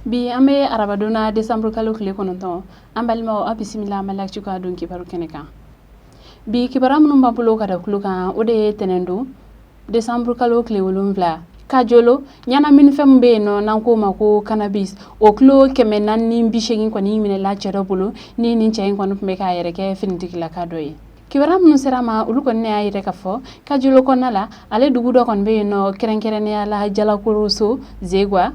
Bi an bɛ arabadon na, desanburu kalo tile 9. An balimaw, aw bisimila Mali Actu ka don kibaru kɛnɛ kan. Bi kibaruya minnu b'an bolo ka da tulo kan, o de ye tɛnɛn don, desanburu kalo tile 7, Kajolo ɲɛnaminifɛn min bɛ yen nɔ n'an k'o ma ko cannabis, o kilo 480 kɔni minɛla cɛ dɔ bolo, ni nin cɛ in kɔni tun bɛ k'a yɛrɛ kɛ finitigilaka dɔ ye. Kibaruya minnu sera ma, olu kɔni y'a yira k'a fɔ Kajolo kɔnɔna la, ale dugu dɔ kɔni bɛ yen nɔ, kɛrɛnkɛrɛnnenya la Jalakoroso Zegwa,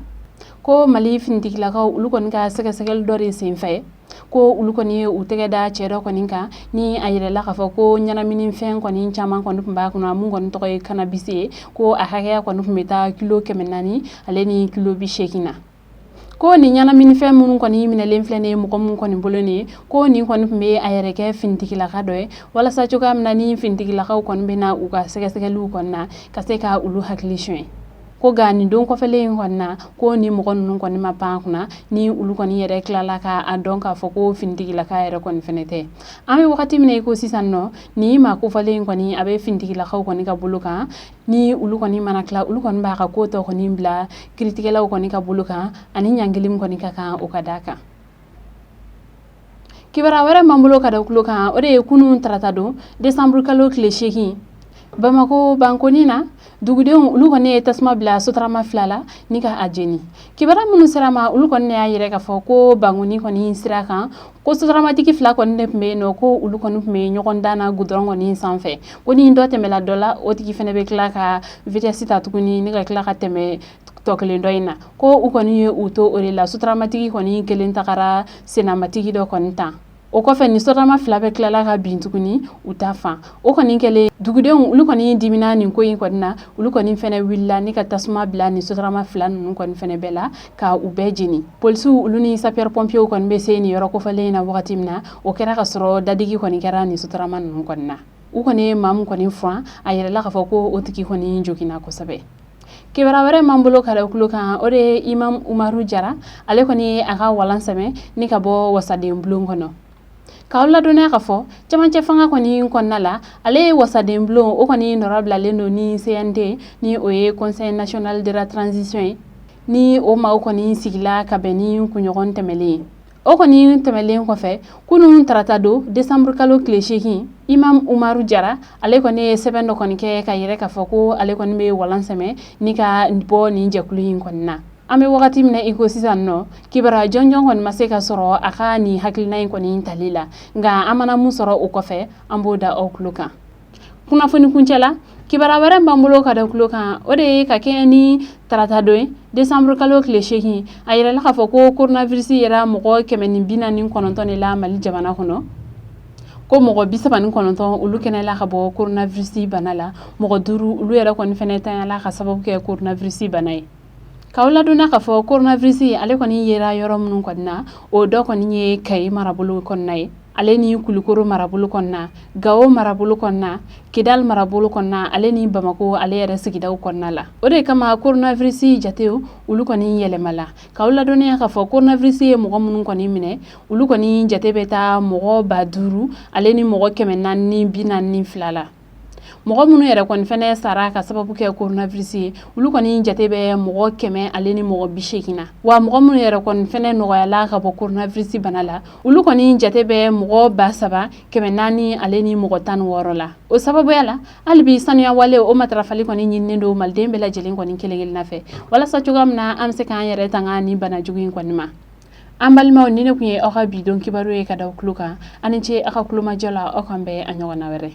ko Mali finitigilakaw olu kɔni ka sɛgɛsɛgɛli dɔ de senfɛ, ko olu kɔni ye u tɛgɛ da cɛ dɔ kɔni kan, ni a yirala k'a fɔ ko ɲɛnaminifɛn kɔni caman kɔni tun b'a kɔnɔ, mun kɔni tɔgɔ ye cannabis ye, ko a hakɛya kɔni tun bɛ taa kilo 400 ale ni kilo 80 na. Ko nin ɲɛnaminifɛn minnu kɔni minɛlen filɛ nin ye mɔgɔ min kɔni bolo nin ye, ko nin kɔni tun bɛ a yɛrɛ kɛ finitigilaka dɔ ye, walasa cogoya min na ni finitigilakaw kɔni bɛ na u ka sɛgɛsɛgɛliw kɔni na, ka se ka olu hakili suɲɛ. Ko nka nin don kɔfɛlen in kɔni na, ko ni mɔgɔ ninnu kɔni ma pan kunna, ni olu kɔni yɛrɛ tilala k'a dɔn k'a fɔ ko finitigilaka yɛrɛ kɔni fɛnɛ tɛ. An bɛ wagati min na i ko sisan nɔ, nin maa kofɔlen in kɔni, a bɛ finitigilakaw kɔni ka bolo kan, ni olu kɔni mana tila, olu kɔni b'a ka ko tɔ kɔni bila kiritigɛlaw kɔni ka bolo kan, ani ɲangili min kɔni ka kan, o ka d'a kan. Kibaruya wɛrɛ m'an bolo ka da tulo kan, o de ye kunun tarata don, desanburu kalo tile 8, Bamakɔ Bankoni na, dugudenw olu kɔni ye tasuma bila sotarama fila la ni ka a jeni. Kibaruya minnu sera ma, olu kɔni y'a yira k'a fɔ ko Bankoni kɔni sira kan, ko sotaramatigi fila kɔni de tun bɛ yen nɔ, ko olu kɔni tun bɛ ɲɔgɔn dan na gudɔrɔn kɔni sanfɛ, ko ni dɔ tɛmɛla dɔ la, o tigi fana bɛ tila ka vitesse ta tuguni ni ka tila ka tɛmɛ tɔ kelen dɔ in na. Ko u kɔni ye u to o de la, sotaramatigi kɔni kelen tagara sennamatigi dɔ kɔni ta. O kɔfɛ, ni sotarama fila bɛ tilala ka bin tuguni u ta fan. O kɔni kɛlen, dugudenw olu kɔni dimina nin ko in kɔni na, olu kɔni fɛnɛ wulila ni ka tasuma bila nin sotarama fila ninnu kɔni fɛnɛ bɛɛ la, ka u bɛɛ jeni. Polisiw olu ni sapeur pompiers kɔni bɛ se nin yɔrɔ kofɔlen in na wagati min na, o kɛra ka sɔrɔ dadigi kɔni kɛra nin sotarama ninnu kɔni na. U kɔni ye maa min kɔni furan, a yirala k'a fɔ ko o tigi kɔni joginna kosɛbɛ. Kibaruya wɛrɛ m'an bolo ka da tulo kan, o de ye Imam Umaru Jara, ale kɔni ye a ka walan sɛmɛ ni ka bɔ wasaden bulon kɔnɔ. K'aw ladɔnniya k'a fɔ cɛmancɛ fanga kɔni kɔnɔna la, ale ye wasaden bulon o kɔni nɔrɔbilalen don ni CNT, ni o ye Conseil national de la transition ye, ni o maaw kɔni sigila ka bɛn ni kunɲɔgɔn tɛmɛlen ye. O kɔni tɛmɛlen kɔfɛ, kunun tarata don, desanburu kalo tile 8, Imam Umaru Jara, ale kɔni ye sɛbɛn dɔ kɔni kɛ ka yira k'a fɔ ko ale kɔni bɛ walan sɛmɛ ni ka bɔ nin jɛkulu in kɔni na. An bɛ wagati min na i ko sisan nɔ, kibaruya jɔnjɔn kɔni ma se ka sɔrɔ a ka nin hakilina in kɔni tali la, nka an mana mun sɔrɔ o kɔfɛ, an b'o da aw tulo kan kunnafoni kuncɛ la. Kibaruya wɛrɛ b'an bolo ka da tulo kan, o de ye ka kɛɲɛ ni tarata don ye, desanburu kalo tile 8, a yirala k'a fɔ ko coronavirus yera mɔgɔ 149 de la Mali jamana kɔnɔ, ko mɔgɔ 39 olu kɛnɛla ka bɔ coronavirus bana la, mɔgɔ 5 olu yɛrɛ kɔni fɛnɛ tanyala ka sababu kɛ coronavirus bana ye. K'aw ladɔnniya k'a fɔ coronavirus ale kɔni yera yɔrɔ minnu kɔni na, o dɔ kɔni ye Kayi marabolo kɔnɔna ye, ale ni Kulukoro marabolo kɔnɔna, Gawo marabolo kɔnɔna, Kidal marabolo kɔnɔna, ale ni Bamako ale yɛrɛ sigidaw kɔnɔna la. O de kama coronavirus jatew olu kɔni yɛlɛmala. K'aw ladɔnniya k'a fɔ coronavirus ye mɔgɔ minnu kɔni minɛ, olu kɔni jate bɛ taa mɔgɔ 5000 ale ni mɔgɔ 442 la. Mɔgɔ minnu yɛrɛ kɔni fɛnɛ sara ka sababu kɛ coronavirus ye, olu kɔni jate bɛ mɔgɔ 100 ale ni mɔgɔ 80 na. Wa mɔgɔ minnu yɛrɛ kɔni fɛnɛ nɔgɔyala ka bɔ coronavirus bana la, olu kɔni jate bɛ mɔgɔ 3400 ale ni mɔgɔ 16 la. O sababuya la, hali bi sanuya wale o matarafali kɔni ɲininen don maliden bɛɛ lajɛlen kɔni kelen kelenna fɛ, walasa cogoya min na an bɛ se k'an yɛrɛ tanga ni bana jugu in kɔni ma. An balimaw, ni ne tun ye aw ka bi don kibaru ye ka da tulo kan. Aw ni ce aw ka kulomajɔ la. Aw kan bɛn a ɲɔgɔnna wɛrɛ.